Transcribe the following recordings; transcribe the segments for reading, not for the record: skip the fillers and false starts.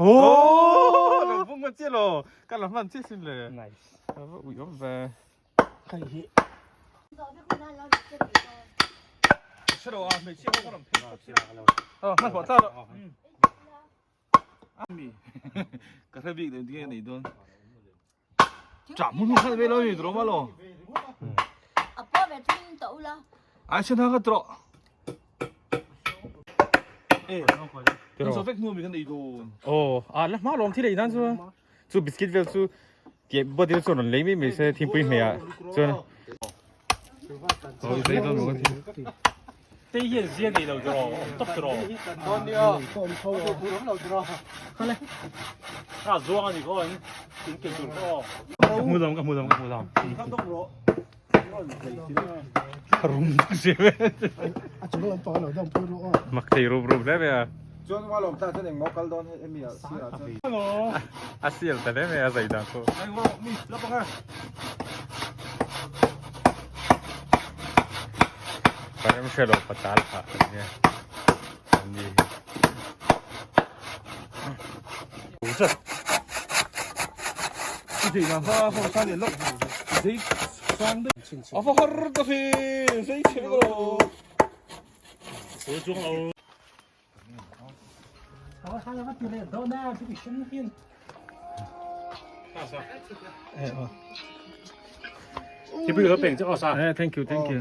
Oh! Lo bung man chiah lo. Ka la hman chiah sin le. Nice. Ava ui awm ve. Kai hi. Hre lo a, hmeichhia ho ka rawn phei phawt sia. Oh, hman hmawh ta lo. Ami. Ka hre bik deuh tinge nei dawn. Chah hmun hmun khan ve lo mi droma lo. A pawh ve thung to ula. Ai chen ha ka tro. Eh, so vek nu mi kan ei dawn. Oh, a la hma lawm thi lei nan chu. Chu biscuit vel chu ke body chu ron lei mai mai se thingpui hmei ah chuan. Oh, zei dawn mo thi. Tei hian zia nei lo tiraw, awm tawp tiraw. Kha zuang a ni khaw in in kel tur khaw. Ka hmu dam, ka hmu dam, ka hmu dam. Ka rum se ve. Mak thei rup rup hle mai a. Chuan wa lawm ta chuan engmaw kal dawn hemi ah sir ah chuan. A sial ta hle mai a zai dan pawh. Ka rem hre lo patal phah a nia an ni hi. A va har ta fi sei chhe vek lo. Thank you, thank you.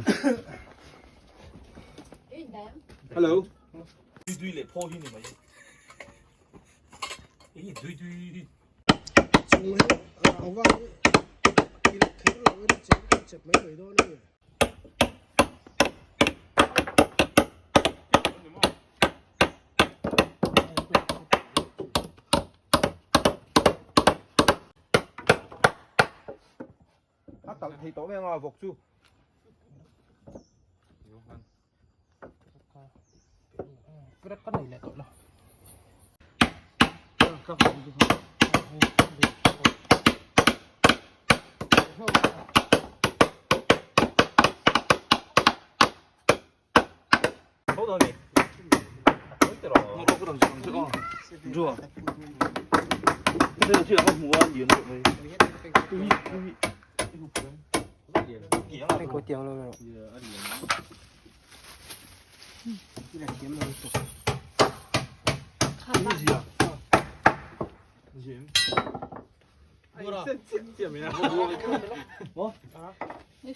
Hello. Tui leh phaw hi ni mai. Ih tui tui. Chu hi a vang hi kher lo in chep mai mai dawn a ni. A talh thei tawh mai anga vawk chu.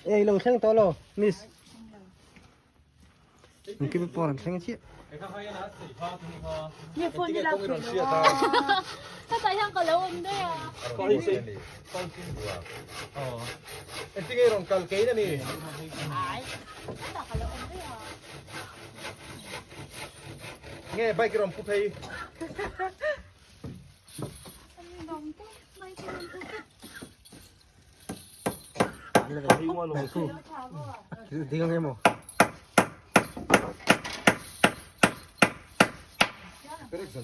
Ei lo thleng tawh lo miss. Engkim pawh an thleng chiah. Mi phone hi lak theih lo a. Hetah hian ka lo awm daih a. Engtin nge rawn kal kein a ni? Ai, hetah ka lo awm daih a. Nge bike i rawn pu phei? Ani dang te, bike i rawn pu phei. Ding ang emaw. Perek kha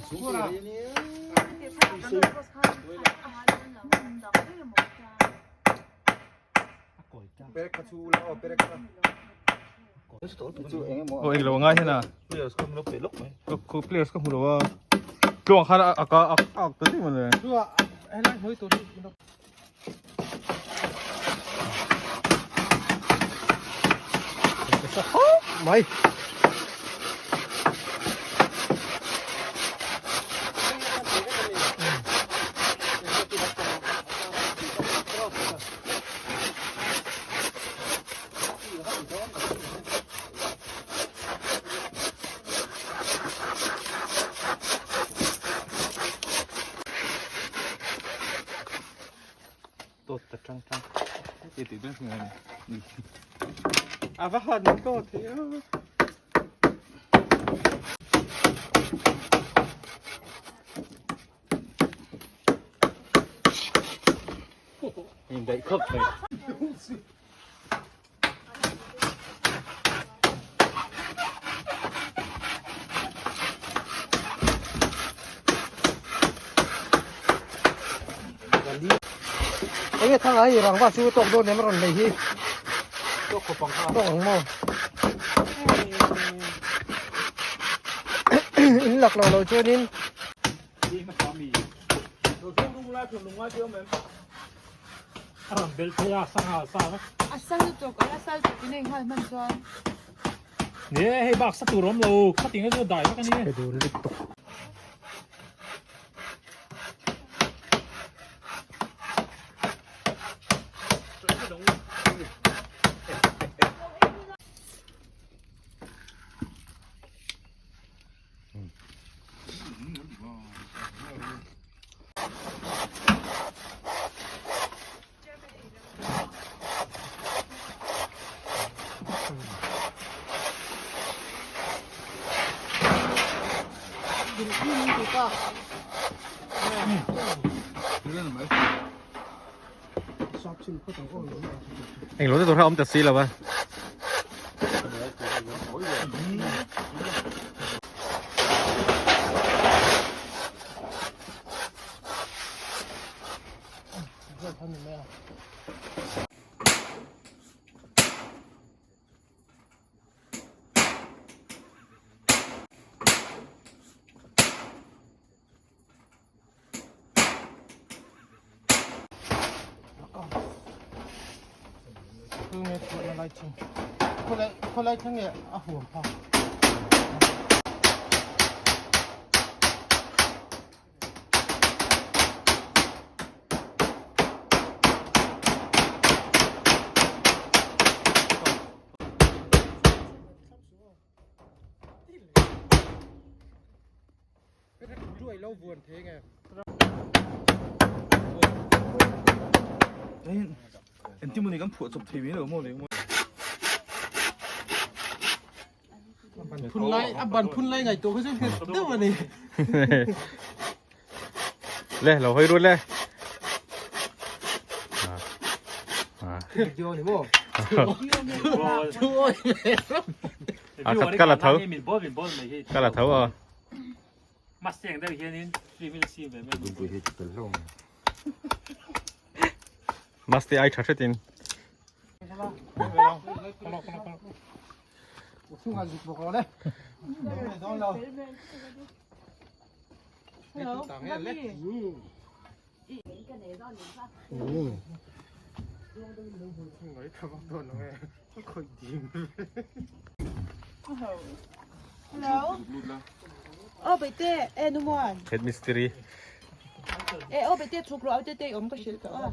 chu la aw perek kha. Chu eng emaw. Aw englo ngai hian a. Players kha lo pe lawk mai. Ka players ka hmu lo a. Tluang khan a ka a ak ta ding mawle. Chua helai hmui tur hi. Mai. Tawt ta tang tang. Ti ti ber ngai ni. A va han tawt hi a. Nhìn đẩy khớp này. Enge thang ai rang va chu tawk dawn em rawn nei hi. Tawk khawp ang kha. Tawk ang maw. In lak lo lo chuanin. A sal lutuk, a la sal tuk in a inghal hman chuan. Ni e, hei bak sa tur awm lo, khatin a chu dai vek a ni. Ka dun lutuk. Eng lo te tur kha awm ta si lo va. Khawlai thleng nge a huam phak. Engtin mawni kan phuah chawp thei mai lo maw le. Phun lai a ban phun lai ngai tawh kha chu nghet deuh a ni. Le lo hawi rut le. Video ni maw? A khat ka la tho. Ka la tho a. Masti ai tha hretin. Hello, Mami. Hello. Aw Baihte, e nu muan. Head mystery. E aw Baihte chhuk rawh aute te i awm ka hrilh tawh a.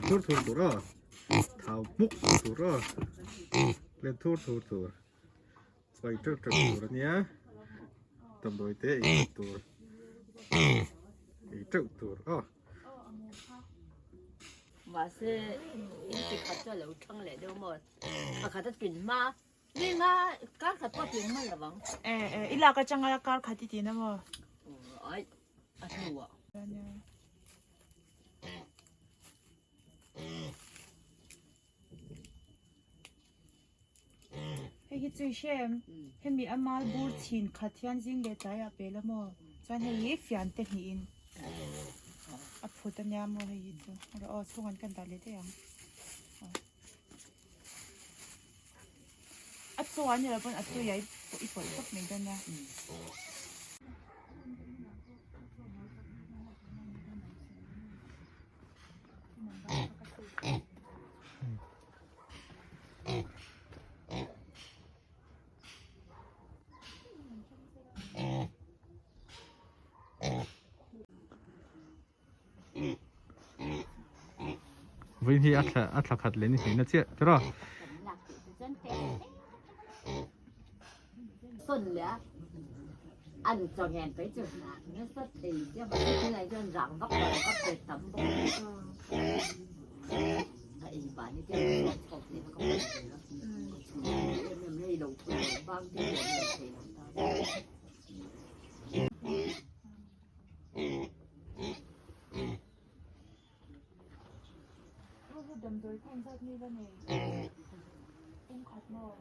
Thur thur tur a, thau hmuk tur a, len thur thur tur, chawi teuh teuh tur a nia, damdawi te ei tur, ei teuh tur a. Mahse in chi khat chu a lo thang leh deuh maw? Pakhat a tlin hma, ni nga kar khat pawh a tlin hman lo ang. E e i lak atanga kar khat i tin a maw? Ai a hnuah. Hei hi chu i hre em? Hemi a mal bur chhin khat hian zing leh tlaiah pel a maw? Chuan hei hi fian te hnihin a phut a nia maw hei hi chu. Rawh aw chhung an kan dah leh daih ang. A chaw an ni lo pawn a tui ah i pawlh tawp mai dawn nia. Vawiin hi a thla a thla khat leh ni hnihna chiah tiraw. Damdawi kha engzat nge la nei? Pum khat maw?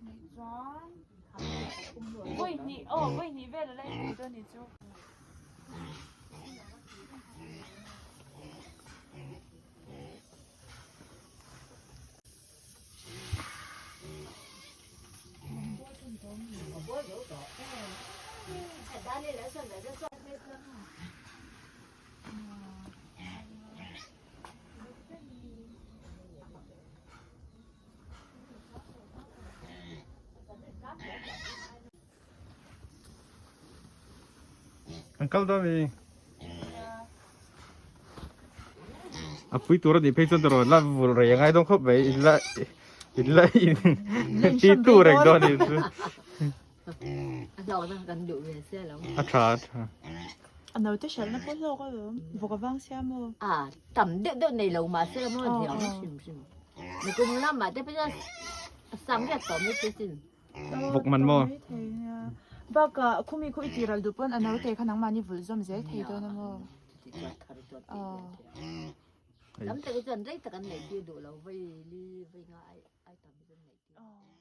Nih chuan vawi hnih aw vawi hnih vel a la inpui dawn nih chu. An kal dawn mi. A pui tur a nih phei chuan tiraw la vul rei a ngai dawn khawp mai in la in la in ti tu reng dawn a nih chu. A hlawkna kan duh ve sia lo. A tha a tha. A naute hralhna pawh hlawk alawm. Vawk avang sia maw? A tam deuh deuh nei lo mahse maw hliam hrim hrim. Nikum lamah te pawh chuan sang riat tawh mai te sin. Vawk man maw? Bakah khumi khu i tih ral duh pawn a naute kha nangmahni vulh zawm zel thei dawn a maw? Tam tak hi chuan rei tak an neih tir duh lo vei li vei nga ai tam hi chuan neih tir.